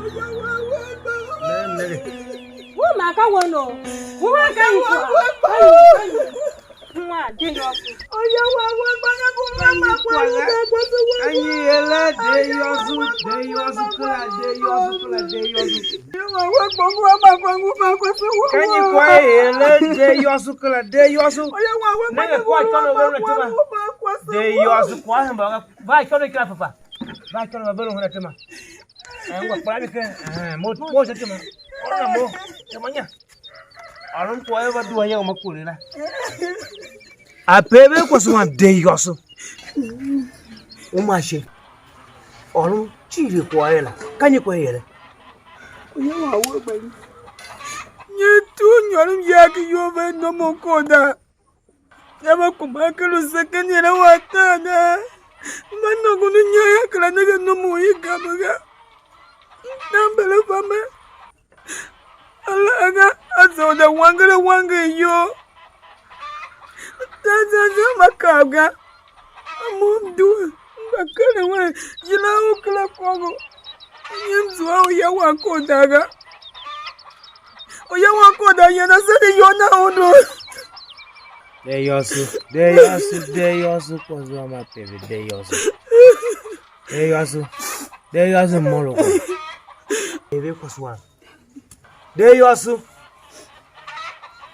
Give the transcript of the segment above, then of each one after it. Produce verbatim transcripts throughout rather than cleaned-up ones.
Nenge, nenge. Wo ma ka wo no. Wo ma ka wo. Nwa de yô. Anyi ele de yôso, de yôso kera, de yôso kera, de yôso. Ka nyi kwagh ele de yôso kera, de yôso? Nenge kwagh ikônough ve lu tema. De yôso kwagh hemba ga. Va ikônough kera papa. Va ikônough ve lu hena tema. Eh, ngwa kpara mi ken. Eh, mo, mo sha tema. Ôron mo. Tema nya. Ôron kwagh er va due aya u ma kure la. A pe ve kwase wam de yôso. Uma ashe. Ôron cii kwagh er la. Ka nyi kwagh er la? Uya wa we gba nyi? Nyi tu nyôron ya ki iyol ve nom u kor da? Ya va kuma ken u seken yila wa taan ga. Mba nôngon u inya ya kera nenge nom u i gambe ga. Tambere va me. Alaghga a za u da wanger wanger iyol. Zan zan zan va kav ga. A mo m due, m gba keren wer, yila u kera kôngo. Nyi m zua uya wam kor dagh ga? Uya wam kor dagh yem, a sende iyol na undu. De yôso, de yôso, de yôso, kwase wam a peve, de yôso. De yôso, de yôso, moro kwagh. Peve kwase wam. De yôso,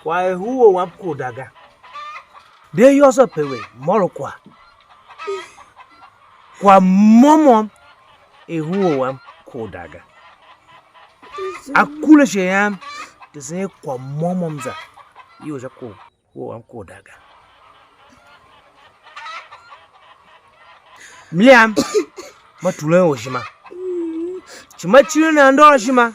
kwagh er huror wam kor dagh ga. De yôso pe we, moro kwagh. Kwagh môm môm er huror wam kor dagh ga. Akurashe yam, tesen er kwagh môm môm za, iyol sha kwagh u wam kor dagh ga. Mliam, ma turen u ishima. Shi ma cirin nan ndôr ishima.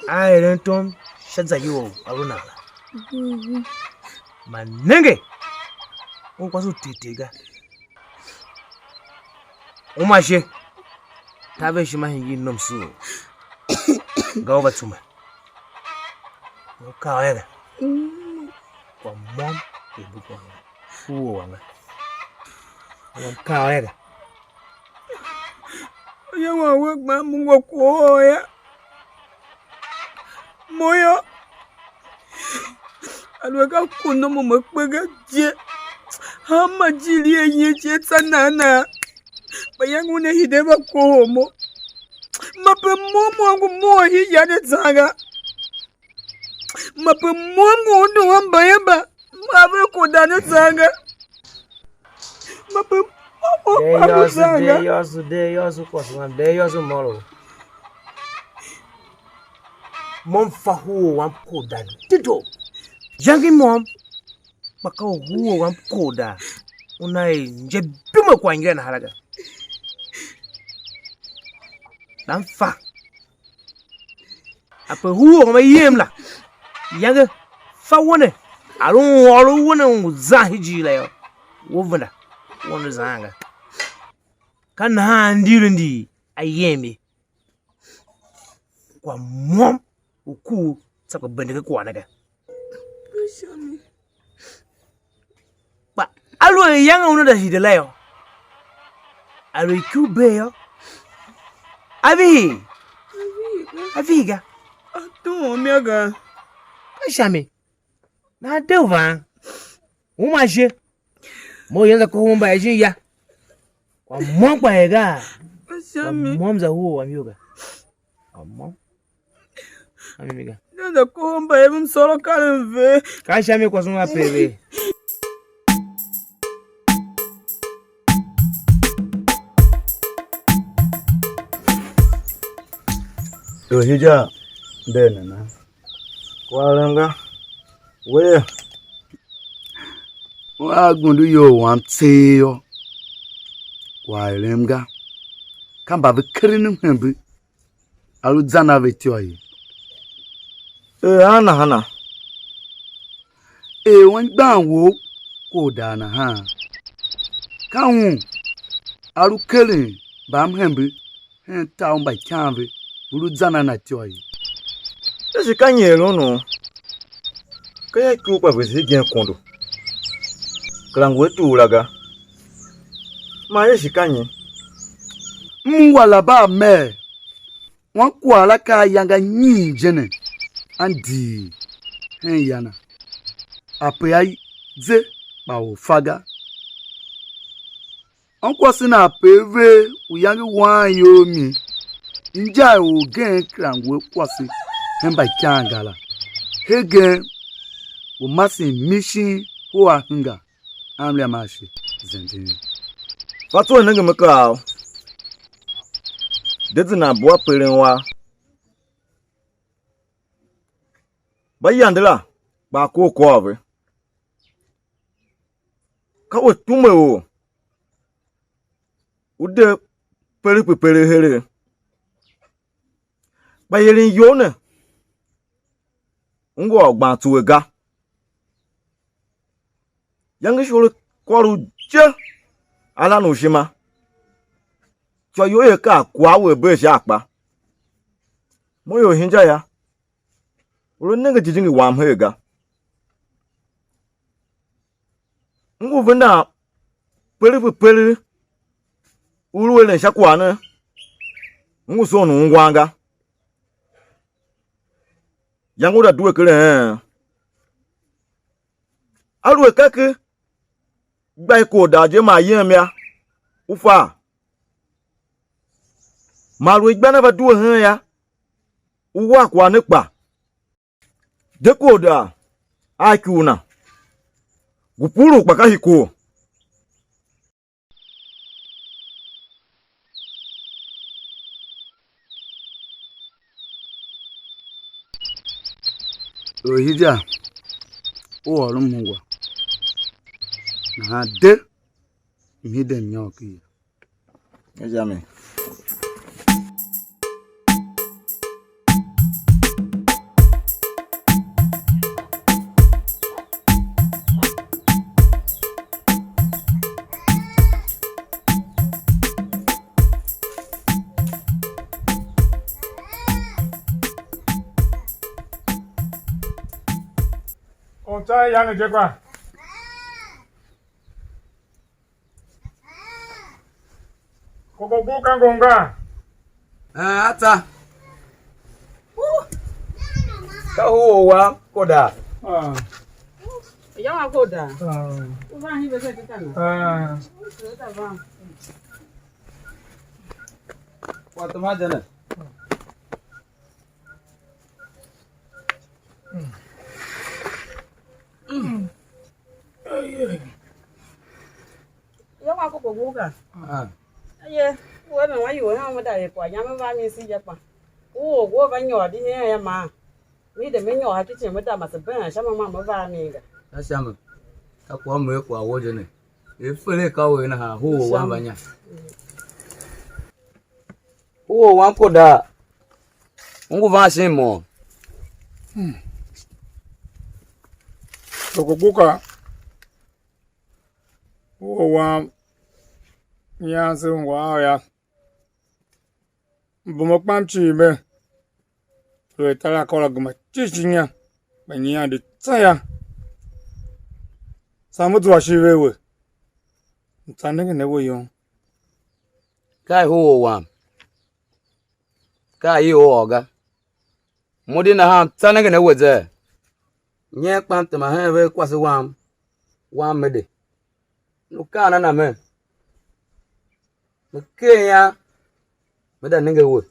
A eren tom sha zayol a lu nan la. Ma nenge, un kwase u tigh tigh ga. Uma ashe, taver ishima hingir nomsoor, ga u va tsume. Mo ka ôr ga. Kwagh môm er bu kwagh u wam ga. Mo ka ôr ga. Ya wan we gba mo ngu kwagh ya. Mo yô, aluer ka ku nom u me kpe ga je, hanma ijiir i a yen je tsa nan nan, mayange una hide va kohol mo. Ma pe mo mo ngu mo u hii ya ne zan ga. Ma pe mo ngu undun a mbayev mba, ma ve ku dan ne zan ga. Ma pe mo mo De kpa ngu yôso, zan de ga. Yôso, de yôso, kwase wam, de yôso, moro. Mo m fa huror wam kor da dedoo. Iyange i môm, kpa ka u huror wam kor da una er inje bime kwagh ngila nahan la ga. Na m fa. Ape huror wam a yem la, iyange fa wene, a lu ôr u wene u zan hijir la yô, we venda, wene u zan ga. Ka nahan andir ndi a yem ye. Kwagh môm u kur tsa kpa bende ken kwagh ne ga. Kpa aluer iyange una da hide la yô, a lu ikuu bee yô, a vihi, a vihi ga. A tom ya ga. Ka sha mi, nahan de u van. Uma ashe. Mo u yenza kohol mba er shin ya. Kwagh môm kpa er gaa? Kwagh môm za huror wam iyol ga. Kwagh môm. A mimi ga. Ne za kohol mba er m sôr akaren ve. Ka sha mi kwase u a pe ve. Ior hija nder nana? Kwagh eren ga, wea? A gundu iyol wam tseegh yô, kwagh erem ga, ka mba ve keren mhembe a lu zan a ve ityô ye. Er a nahana? Er anmgbian wou kor daa nahan, ka un a lu keren mbamhembe hen tar u mbaikan ve, u lu zan a na ityô ye. Ka shi ka nyi er unu? Ka ya ikuu kpa vese igen kondo, kera ngu a tur la ga. Man er shi ka nyi? M ungwa Laban mer, wankwagh la ka ayange anyiin je ne, a ndii hen ya na, ape a ze, kpa or fa ga. Ankwase na ape a ver uyange wang iyol mi, inja i orgen kera ngu a kwase hen mbaikyan ga la. Hegen u masen mission u a hingir a mliam ashe zenden. Fa tso nenge me kaa u, de zina bua peren wa. Mba yande la kpa a kor kwagh ve. Ka we tume or u de pelegh pe pelegh heregh. Kpa eren you ne, u ngu ôr gban tsuwe ga. Yange ishor kôr u je, a lan u ishima. Ityô you ia kaa kwagh we bee sha akpa. Mo ior hinja ya, u lu nenge jijingi wam her ga. M ngu venda pelegh pe pelegh u lu eren sha kwagh ne, m ngu soo u ungwan ga. Yange u da due ken en. Aluer ka ke gba i kor dagh je man yem yô, u fa? Man lu igba na va due hen yô, u war kwagh ne kpa. De kor dagh a ikugh na, ngu purul kpa ka hii kor. Or hija, u ôron m ungwa, nahan de m hide m nyôr ken ya. Aja mi. Or tsa iyange je kpa. Koko bu ka ngom ga? Ee, a tsa. Ka u or wam koda. Ah. Ya wa koda. Ah. U van hi be se kana. Ah. U se ta van. Wa tuma jene. Yô, wa ko ko gu ga. Ah. Aye, we me wa ior hen me da er kwagh yam, me va mi si je kpa. U or ngu a va nyôr di hen ya maa. Mi de me nyôr ha kicin, me da mase been sha ma ma me va a mi ga. Ka sha mi, ka kwagh mo er kwagh wou je ne. Er fele ka u er nahan, hoo wam va nya. Hoo wam ko da, u ngu van shin mo. Tokobuka, hoo wam, nyian se ungwa a ya. Mbum akpam cii me, lu er tar akô la gema cii cii inya, kpa nyian di tsa yô. Tsô me zua ishigh ve we, m tsa nengen a we yô. Ka i hoo wam, ka i or ga. Mo di nahan m tsa nengen a we zee? Nyen kpa m tema hen ve kwase wam, wam me de. Lu kaan a na mer: Me ker ian, me da nenge we.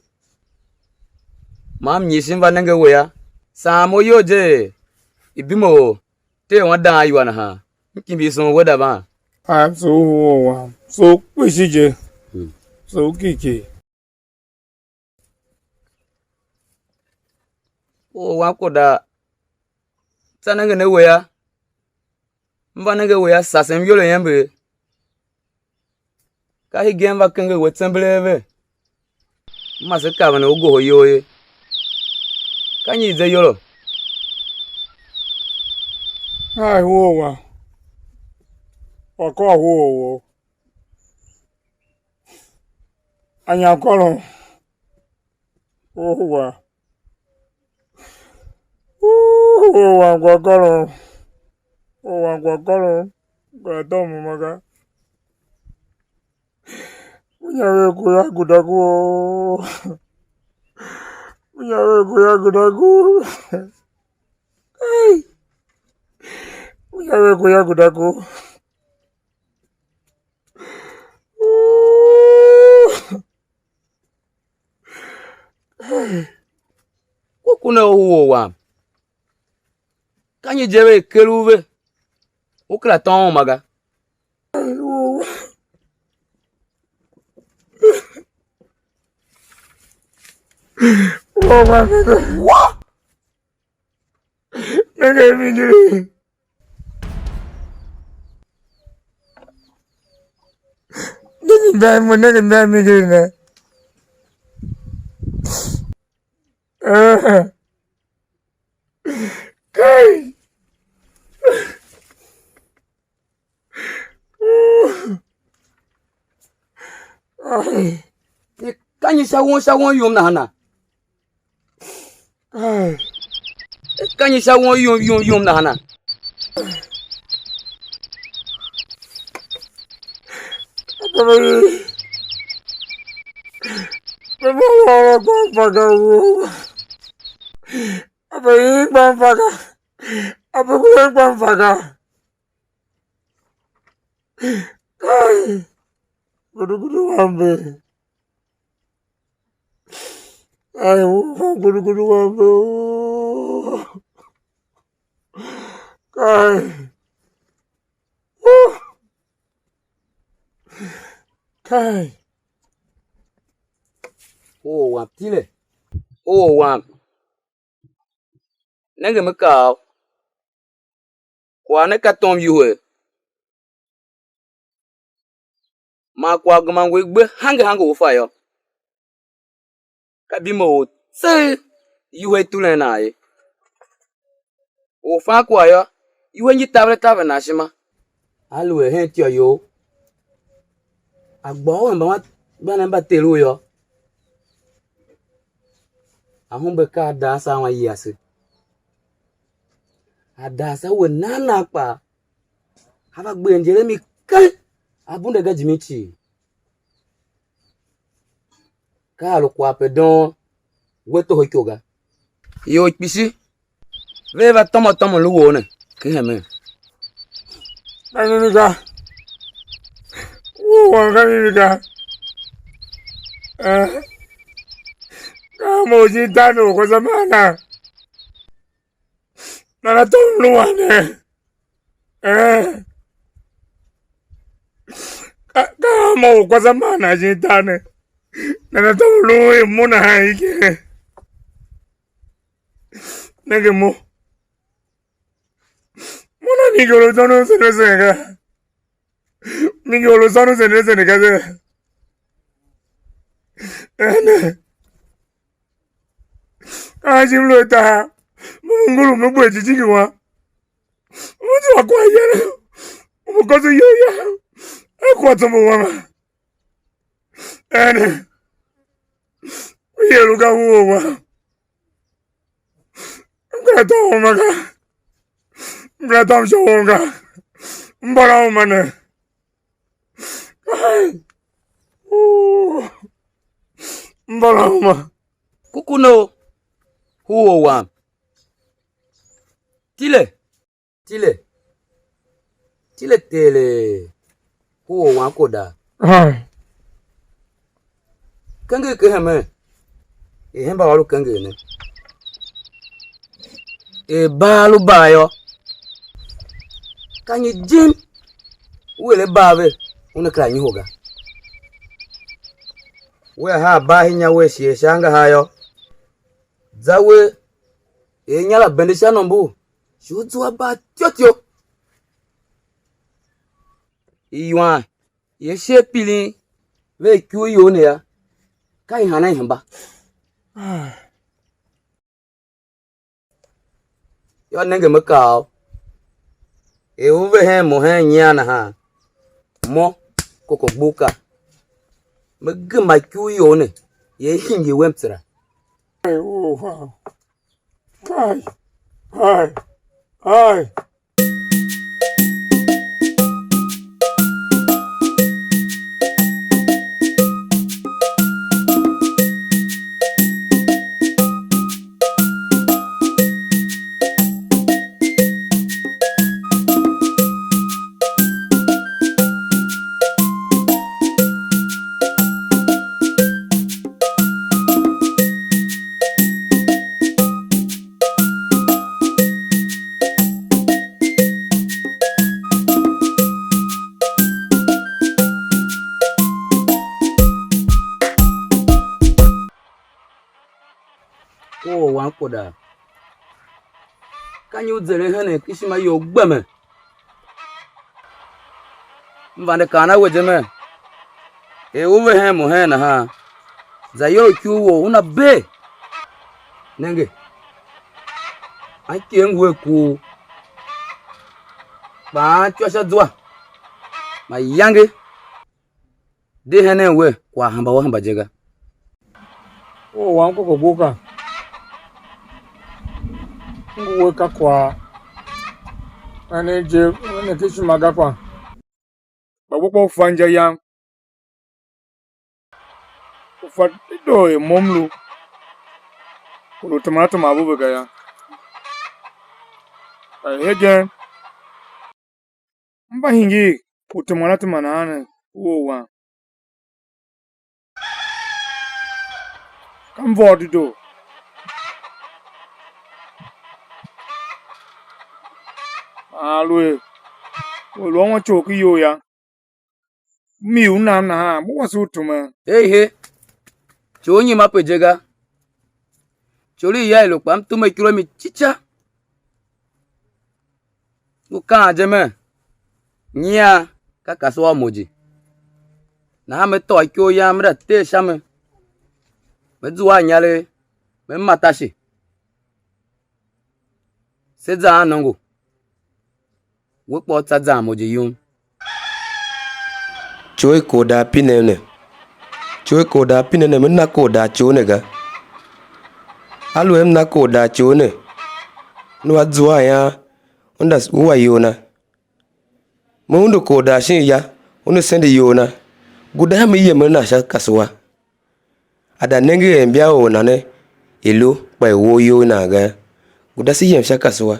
Man m nyishi m va nenge we yô, saan mo iyol je er ibimo or Ter wan dang ayua nahan, m kimbir son we da van. A, so u hoo wam, so u kpishi je, so u kiki. Or wan ko da tsa nengen a we yô, m va nenge a we yô, sasem iyol a iember. Ka hegen va kenger we tsembelee ve, m ma se kaven u u ngohol iyol ye. Ka nyi i ze iyolo? Ai, hoo wam, kwagh ka u hoo wou. Anyam kôron, hoo wam. Ooh, or wam kwagh kôron, or wam kwagh kôron, kwagh tom uma ga. Unya ve ku ya guda ku. Unya ve ku ya guda ku. Hey. Unya ve ku ya guda ku. Ku ku ne u wam. Ka nyi je ve ker u ve? U kera tôôn uma ga. Woo, ma nenge. Wa? Nenge mi ngiri. Nenge ndai mo, nenge ndai mi ngiri ne. Eh. Kai. Ai. I ka nyi sha won sha won yum nahana? Ai. I ka nyi sha won yum yum yum nahana? Ape ve, ve mough ôr akwa mfaga u, ape i gba mfaga, ape ku i gba mfaga. Kai, gudugudu wambe. Ai, u fa gudugudu wambe. Kai. Kai. Or wam tile. Or wam. Nenge me kaa u, kwagh ne ka tom iwuhe, man kwagh gema ngu i gbe hange hange u fa yô, ka bime u tseegh iwuhe i tulen nan ye. U fan kwagh yô, iwuhe ngi taver taver nan ishima. Aluer hen ityô you, a gbôghol hemba anmgbianev mba Ter u yô, a humbe ka a daa sa un ayia ase. A daa sa we nan nan kpaa, a va gber mjer a mi keng, a bunde ga jimin cii. Ka a lu kwagh pe doon we toho iko ga. Ior kpishi, vea va tômô tômô lu wou ne ken hemen. Ka mimi ga. Woo, wam ka mimi ga. Eh. Ka mo u shin tar ne u kwase maa na. Nana tom lu wan ne? Eh. Ka, ka hanma u kwase maa na shin tar ne? Nana tom lu i mo nahan iken? Nenge mo. Mo na mi ngor u zônon zende zende ga. Mi ngor u zônon zende zende ga ze. Ene. A shi m lu a tahav, mo m ngulum me gbe jijingi wam. Mo zua kwagh yere, mo kôso iyol yam, a kwagh tsombor wama. Ene, u yer u ga u or wam. M kera tôô uma ga. M kera tôô msha wou ga. M bôr a uma ne. Ai. Uh. M bôr a uma. Kukunou, u or wam. Tile. Tile. Tile teelee, u or wan koda. Ai. Kenger ken hemen, er hemba ôr u kenger ne. Er baa lu baa yô, ka nyi jim u er a baa ve, una kera nyoho ga. Wea haa baa hinya wer shighe sha angahar yô, za we er inya la bende sha nombo, shi u zua baa tyôtyô. Iwan ye shighe pilin ve ikuu you ne yô, ka i hana i hemba? Yô, nenge me kaa u, er u ve hen mo hen nyian nahan, mo, kokogbuka, me gema ikuu you ne, ye hingir we mtsera. Ai, oh, wow. Ai, ai, ai. Koda. Ka nyi u zeren henen ken ishima you gbeme? M vande kaan a we je mer, er u ve hen mo hen nahan, za iyolough ki u wou una bee. Nenge, anki m ngu a kuugh, kpa antyô sha zwa mayange. De henen we kwagh hemba u hemba je ga. U wam kokogbo ka, u ngu we ka kwagh, enen je, enen ken ishima ga kpa. Kpa we kpa u fa inja yam, u fa dedoo er mo m lu, u lu teman a teman a ve ve ga yô. Kpa hegen, m va hingir u teman a teman nahan ne, u or wam. Ka m vôr dedoo. Aluer u lu ôwan ityou ken iyol yô, m ii u nam nahan, mo wase u tumen. Ei he, ityou nyima pe je ga. Ityou i ya i lu kpa m tume ikura mi cica. Ngu kaan je mer, nyian ka kasua u mo je. Nahan me tôô ikor yam, me za tee sha mi, me zua a inyaregh, me ma tashi. Se za a nongo, we kpa u tsa zan mo je yum. Ityou i kor daa pinem ne. Ityou i kor daa pinem ne, me na kor daa ityou ne ga. Aluer m na kor daa ityou ne, una zua a ian, una ua iyol na. Me undu kor daa shin ya, una sende iyol na. Guda sha mi yemen nan sha kasua. A da nenge er mbia or nane i lu, kpa i woo iyol i nan ga. Guda se yem sha kasua.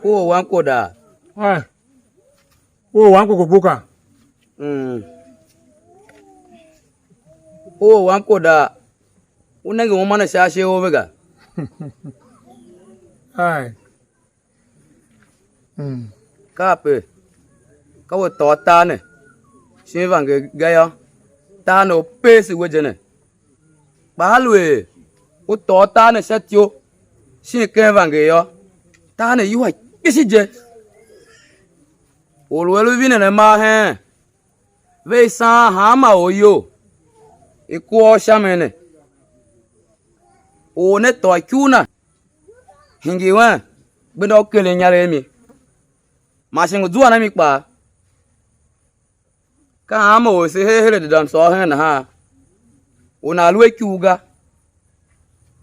U or wam Koda. Ai. U or wam Kokokpoka. Mm. U or wam Koda. U nenge uma ne sha ashe u ve ga. Ai. Mm. Kape ka we tôô tar ne shin vangel ga yô, tar ne u peese we je ne. Kpa aluer u tôô tar ne sha ityou shin ken vangel yô, tar ne iwua kpishi je. Or u a lu vinen amar heen, ve i saan hanma or iyol, i kua u sha mi ne. Or ne tôô ikuu na, hingir wen gbenda u keren inyaregh a mi, man shi ngu zuan a mi kpaa. Ka hanma or se her her a dedoo msôr hen nahan, u nan lu a ikuu ga,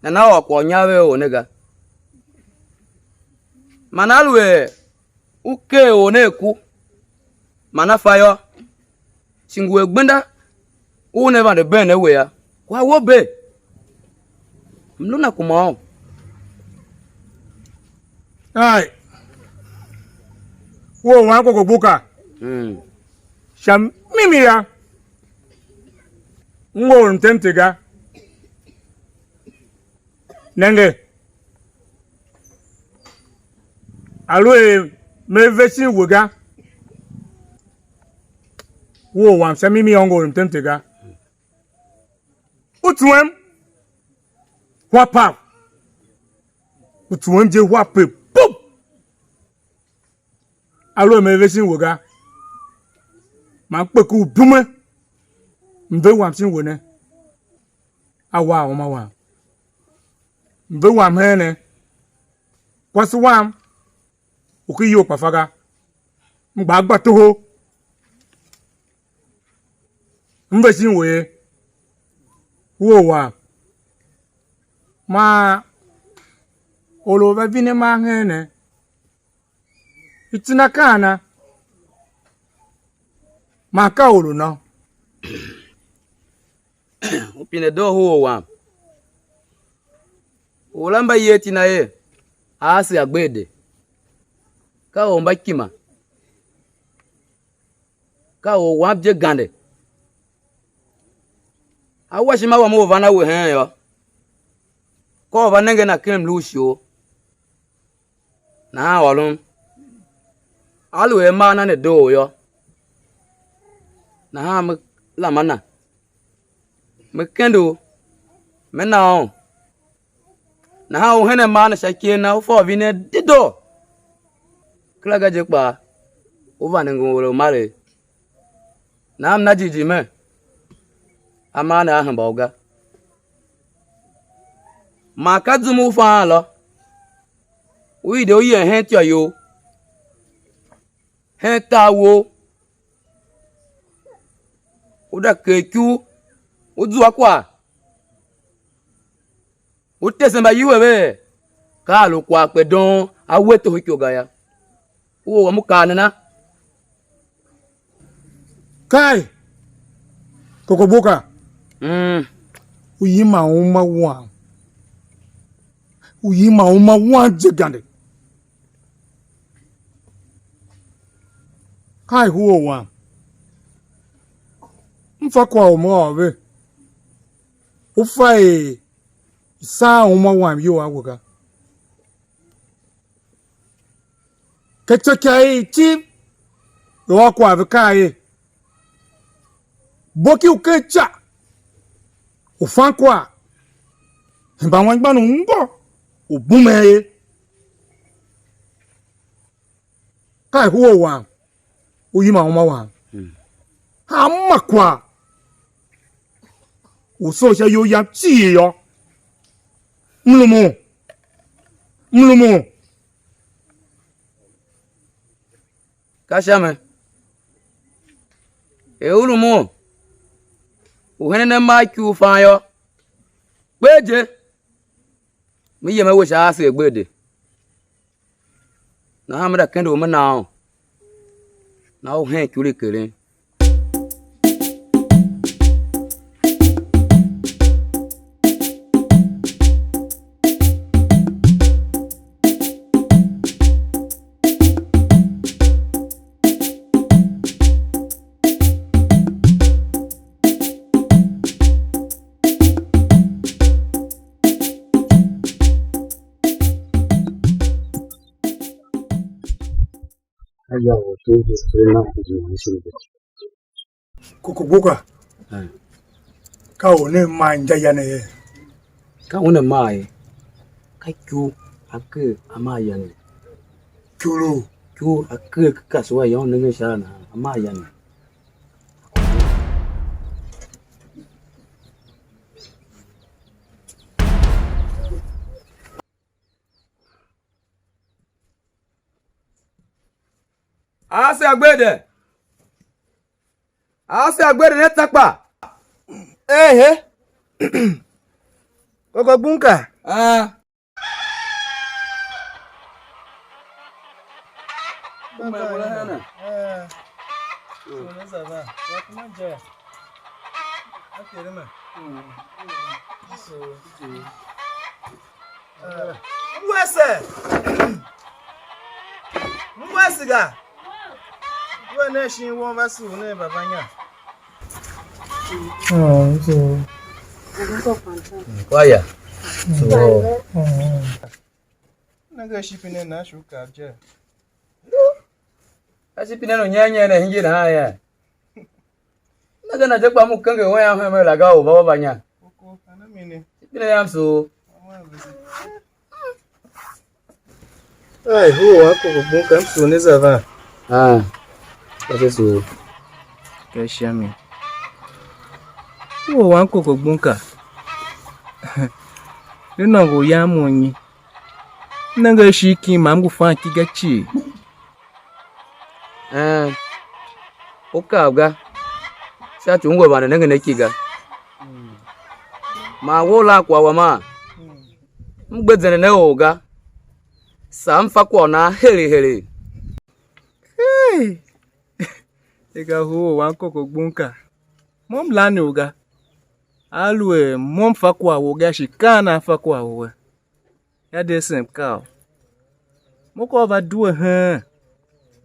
nana ôr kwagh u nyav a or ne ga. Man aluer u ker or ne a ku, man a fa yô, shi ngu a gbenda u una vande been a we yô, kwagh wo bee. Mlu na kuma un. Ai, wo wan kwagh gbuka. Mm. Sha mimi yô, m ngu or mtem te ga. Nenge, aluer me ve shin we ga, wo wam sha mimi yô, m ngu or mtem te ga. U tsuem hwa pav, u tsuem je hwa pe pup. Aluer me ve shin we ga, man m kpe ku u dume, m ve wam shin we ne, a wa uma wam. M ve wam heen ne, kwase wam u ken iyol kpa fa ga, m gba gba toho, m ve shin we ye, u or wam. Man or u va vine man heen ne, iti na ka ana? Man ka or u nô? U pine doo hoo wam. Or la mba yer iti na er Ase Agbede, ka or mba kima, ka or wam je gande. A wa ishima wam u van a we heen yô, ka u va nenge na ken mlu u ishor. Nahan ôron, aluer mar na ne doo yô, nahan me lama na, me kende u, me na un. Nahan u henen mar ne sha ikev na, u fa u vinen dedoo. Kera ga je kpaa, u vande ngu or u maregh. Nahan m na jighjigh mer, a mar ne a hemba u ga. Man ka zum u fan lô, u hide u yem hen ityô you, hen tar wou, u da ker ikuu, u zua kwagh, u tese mbayuwe ve er, ka a lu kwagh kpe doon, a we toho iko ga yô. U or wam u kaa nana? Kai, Kokoboka, mm, u yima uma wam, u yima uma wam je gande. Kai, hua wam, m fa kwagh u me ôr ve, u fa er i saan uma wam iyol a we ga. Ketyôkyaa i cii, ve ôr kwagh ve kaa er: Boki u ken ica u fan kwagh, hemba anmgbian u ngô u bumen ye. Ka i hua wam, u yima uma wam. Hanma kwagh u soo sha iyol yam cii yô, m lumun, m lumun. Ka sha mi. Er u lumun u henen a mar ikuu fan yô, kper je, me yem a we sha Ase Agbede. Nahan me da kende u me na un, na u hen ikur i keren. Kokogboka. Eh. Ka u ne maa inja ya ne ye? Ka una maa ye. Ka ikuu a ker a maa ya ne. Ikuu a ker ka kasua ya u nengen sha a nahan a maa ya ne. Ase Agbede. Ase Agbede ne tsa kpa. Ehe. Koko gbunka. Ah. Kuma ya bora hana? Eh. So ne za va. Ya kuma je. Akere ma. So. Ngwese. Ngwese ga. Ngwe ne shin won va su ne baba nya. Mm, so. Kwaya. So. Mm. Nenge shipi ne na shu ka je. A shipi ne no nyen nyen ne hingir nahan ye. Nenge na je kpa mu kenge wen yam hen me la ga u va va va nya. Shipi ne yam so. Ai, hu wa ko ko bun kam su ne za va. Ah. Ka se so. Ka sha mi. Hu wa ko ko bun ka. Ne nôngo u yam u nyi? M nenge a ishigh kim ma m ngu fan ki ga cii. Een, u kav ga, sha ci u ungwa vande nengen a ki ga. Man we u lan kwagh wam maa? M gbe zenden a or ga, saa m fa kwagh u nan heregh heregh. Hey! Ika huu u wan koko gbun ka. Mo m lan u ga. Aluer mo m fa kwagh wou ga, shi ka an a fa kwagh wou? Yô, de sem ka u mo ka u va due heen,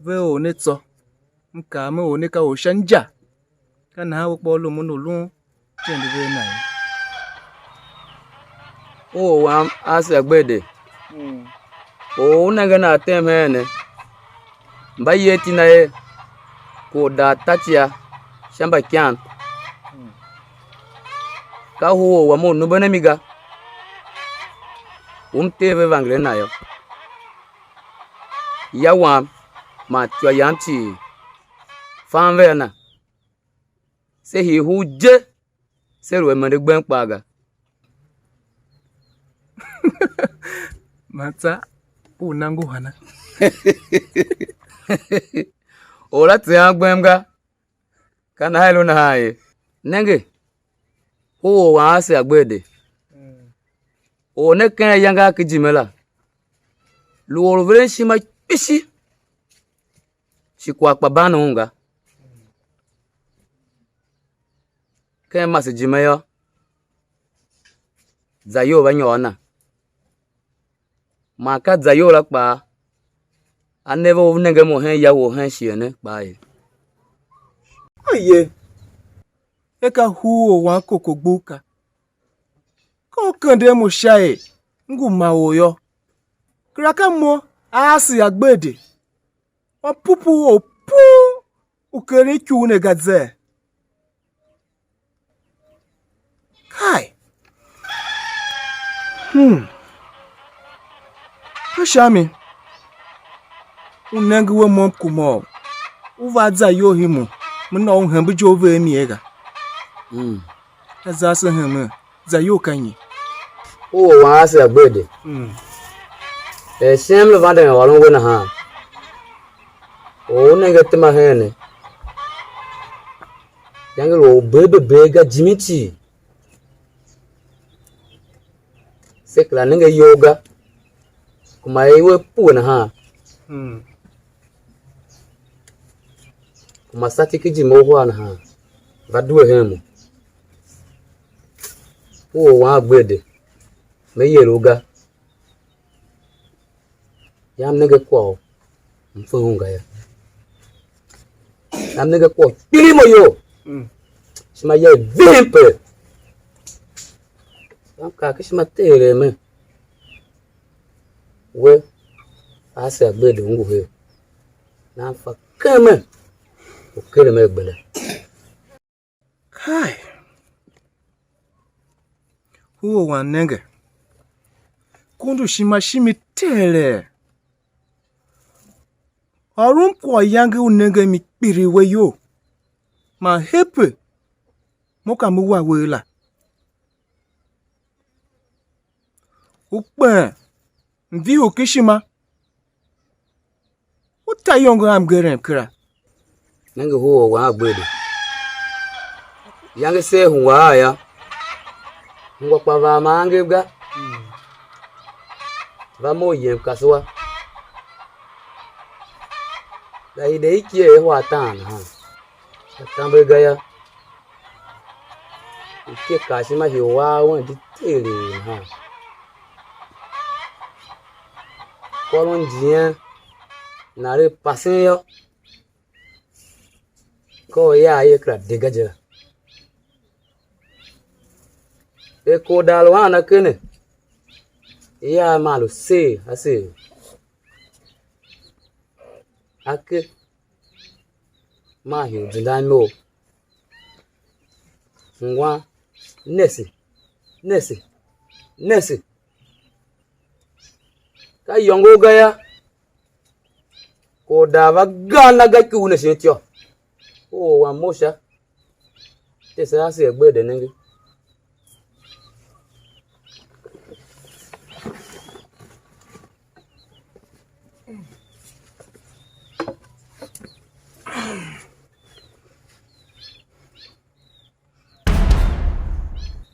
ve or ne tsô. M kaa mer or ne ka or sha inja. Ka nahan we kpa u lumun u lun ityende vea na ye. U or wam Ase Agbede, or u nengen a tem heen ne, mba yer iti na er Kordatatia sha mbaikyan. Ka u or wam u numben a mi ga, u m tee ve vangel a na yô. Ya wam man ityô yam cii, fam vea na. Se hii hur je, se lu a mende gbem kpaa ga. Man tsa u na ngu hana? Or la tsean gbem ga, ka nahan i lu nahan ye. Nenge, u or wam Ase Agbede, or ne ken ayange a kijime la, lu or u veren ishima kpishi, shi kwagh kpa ban un ga. Ken masejime yô, zayol va nyôr a na. Man ka zayol la kpaa, a ne ve u nenge mo hen ya wou hen shighe ne kpaa ye. Aye, e ka hur u wan koko gbur ka. Ka u kenden mo sha er m ngu ma or yô, kera ka mo Ase Agbede, wan pupu u puu u keren ikugh ne ga zee? Kai! Hmm. Ka sha mi, u nenge we mo m kuma u, u va za iyol himo, me na u hembe je u ver mi ye ga. Mm. Ka za ase hemen, za iyol ka nyi? U or wan Ase Agbede. Mm. Er shem lu vanden ôron we nahan, or u nenge tema hen ne, iyange lu or u bee bebee ga jimi cii. Se kera nenge iyol ga, kuma er i we pue nahan. Mm. Kuma sati ki jime uhar nahan, va due hen mo. U or wan Agbede, me yer u ga. Yam nenge kwagh u m fe un ga yô. Yam nenge kwagh u kpiligh mo iyol. Mm. Ishima ya i ving pe. Yam kaa ken ishima teelee me. We, Ase Agbede u ngu her. Nan fa ken me, u keren me a gbenda. Kai! U or wan nenge, kundu ishima shimi teelee. Ôron kwagh yange u nenge mi kpiligh we iyol, man hepe mo ka me wa we la. U kpen mvihi u ken ishima, u ta iyongo a mngerem kera. Nenge, u or wan Agbede. Iyange se hungwa a yô, hungwa kpa vaa ma angev ga. Va mough yem kasua. Ka hide i kie i hua taan nahan, ka tamber ga yô, i kie kar ishima hii u a wen di teelee nahan. Kôron njighen nana lu pasen yô, ka u iyaa ia kera de ga je la. Er kor daa lu a na kene, iyaa maa lu seer a seer. Ake maa hii u zindan imo. Ngwan, nese, nese, nese. Ka iyôngo ga yô, kor daa va gar na ga ki u ne shin ityô. U or wam mough sha, tese ase agber de nenge.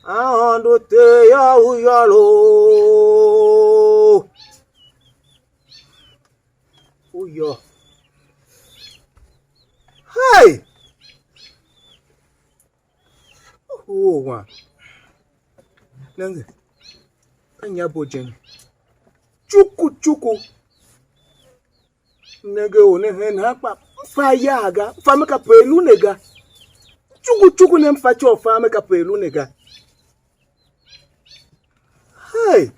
Aôndo Ter yô, u yô loo, u yô. Hey! Oho wan, nenge, ka inya bo je ne. Cuku cuku. Nenge or ne hen nahan kpa m fa ayagh ga, m fa me kape a lu ne ga. Cuku cuku ne m fa ityô u fa me kape a lu ne ga. Hey!